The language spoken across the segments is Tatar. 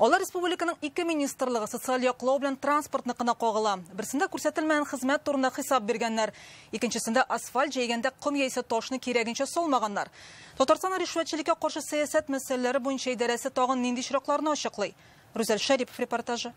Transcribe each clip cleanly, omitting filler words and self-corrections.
Алар республиканың ике министрлыгы социаль яклау белән транспортныкына кагыла. Берсендә күрсәтелмәгән хезмәт турында хисап биргәннәр. Икенчесендә асфальт җәйгәндә ком яисә ташны кирәгенчә салмаганнар. Татарстан ришвәтчелеккә каршы сәясәт мәсьәләләре буенча идарәсе тагын нинди очракларны ачыклый? Рүзәл Шәрипов репортажы.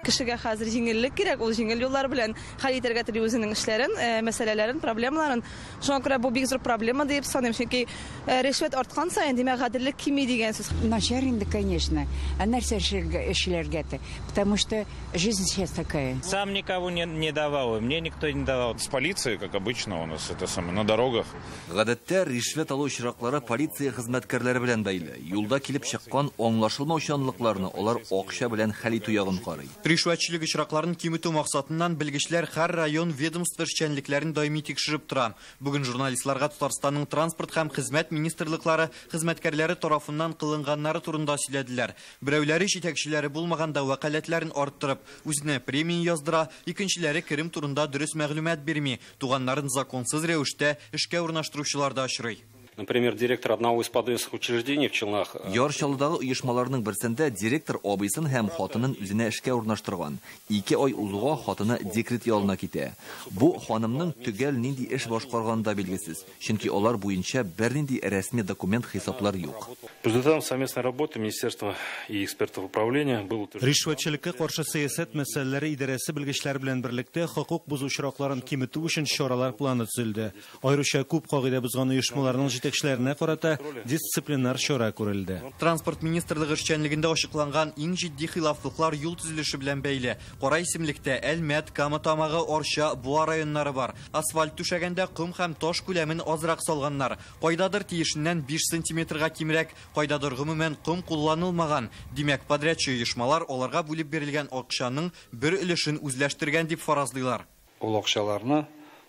Кешегә хәзер җиңеллек кирәк, ул җиңел юллар белән хәл итәргә тели үзенең эшләрен, мәсьәләләрен, проблемаларын. Шуңа күрә бу бик зур проблема дип саныйм, чөнки ришвәт арткан саен, димәк, гаделлек кими дигән сүз. Начар инде, конечно. А нәрсә эшләргә-тә? Потому что жизнь сейчас такая. Сам никого не давал, и мне никто не давал. С полицией, как обычно, у нас это самое, на дорогах. Гадәттә ришвәт алу очраклары полиция хезмәткәрләре белән бәйле. Юлда килеп чыккан аңлашылмаучанлыкларны алар акча белән хәл итү ягын карый. Ришвәтчелек очракларын киметү максатыннан белгечләр һәр район ведомство эшчәнлекләрен даими тикшереп тора. Бүген журналистларга Татарстанның транспорт һәм хезмәт министрлыклары хезмәткәрләре тарафыннан кылынганнары турында сөйләделәр. Берәүләре җитәкчеләре булмаганда вәкаләтләрен арттырып, үзенә премия яздыра, икенчеләре керем турында дөрес мәгълүмат бирми, туганнарын законсыз рәвештә эшкә урнаштыручылар да очрый. Например, директор одного из подвесных учреждений в Челнах. Яр Чаллыдагы оешмаларның берсендә директор абыйсын һәм хатынын үзенә эшкә урнаштырган. 2 ай узуга хатыны декрет ялына китә. Бу ханымның төгәл нинди эш башкарганы да билгесез, чөнки алар буенча бернинди рәсми документ хисаплар юк. По результатам совместной работы министерства и экспертов управления было утверждено. Ришвәтчелеккә каршы сәясәт мәсьәләләре идарәсе белгечләре белән берлектә хокук бозу очракларын киметү өчен чаралар планы төзелде. Аеруча күп кагыйдә бозган оешмаларның җитәкчеләренә карата дисциплинар чара күрелде. Транспорт министрлыгы эшчәнлегендә ачыкланган иң җитди хилафлыклар юл төзелеше белән бәйле. Кара исемлектә Әлмәт, Кама Тамагы, Арча, Буа районнары бар. Асфальт түшәгәндә ком һәм таш күләмен азрак салганнар. Кайдадыр тиешеннән 5 сантиметрга кимрәк, кайдадыр гомумән ком кулланылмаган. Димәк, подрядчы оешмалар аларга бүлеп бирелгән акчаның бер өлешен үзләштергән дип фаразлыйлар. Ул акчаларны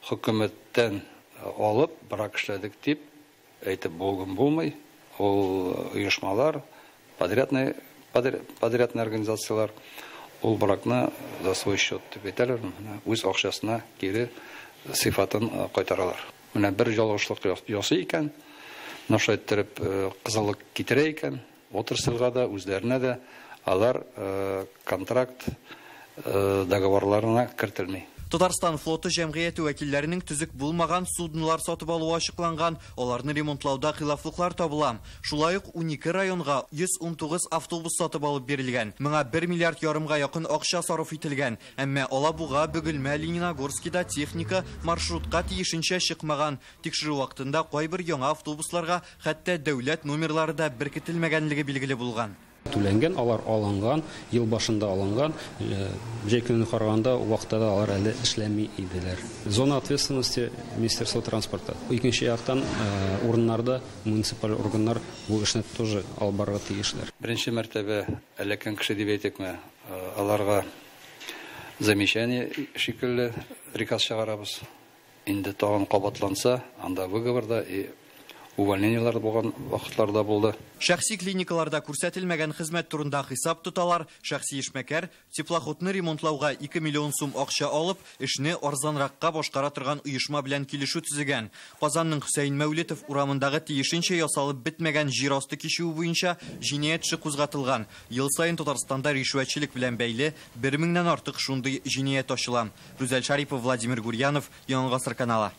хөкүмәттән алып, брак эшләдек дип әйтеп булган булмый. Ул оешмалар, подрядный организациялар ул бракны за свой счет дип әйтәләр, үз акчасына кире сыйфатын кайтаралар. Менә бер ялгышлык ясый икән, менә шулай иттереп кызыллык китерә икән, отрасльга да, үзләренә дә алар контракт договорларына кертелми. Татарстан флоты җәмгыяте вәкилләренең төзек булмаган суднолар сатып алуы ачыкланган, аларны ремонтлауда хилафлыклар табыла. Шулай ук 12 районга 119 автобус сатып алып бирелгән. Моңа 1 миллиард ярымга якын акча сарыф ителгән. Әмма Алабуга, Бөгелмә, Лениногорскида техника маршрутка тиешенчә чыкмаган. Тикшерү вакытында кайбер яңа автобусларга хәтта дәүләт номерлары да беркетелмәгәнлеге билгеле булган. Түләнгән, алар алынган, ел башында алынган, җәй көнен караганда вакытта да алар әле эшләми иделәр. Зона ответственности Министерства транспорта. Икенче яктан урыннарда муниципаль органнар бу эшне тоже алып барырга тиешләр. Беренче мәртәбә эләккән кеше дип әйтекме, аларга замечание шикелле приказ чыгарабыз. Инде тагын кабатланса, анда выговорда и увольнениелар булган вакытларда булды. Шәхси клиникаларда күрсәтелмәгән хезмәт турында хисап тоталар. Шәхси эшмәкәр теплоходны ремонтлауга 2 миллион сум акча алып, эшне арзанракка башкара торган оешма белән килешү төзегән. Казанның Хөсәен Мәүлетов урамындагы тиешенчә ясалып бетмәгән җир асты кичүе буенча җинаять эше кузгатылган. Ел саен Татарстанда ришвәтчелек белән бәйле 1000 меңнән артык шундый җинаять ачыла. Рүзәл Шарипов, Владимир Гурьянов, Яңа Гасыр каналы.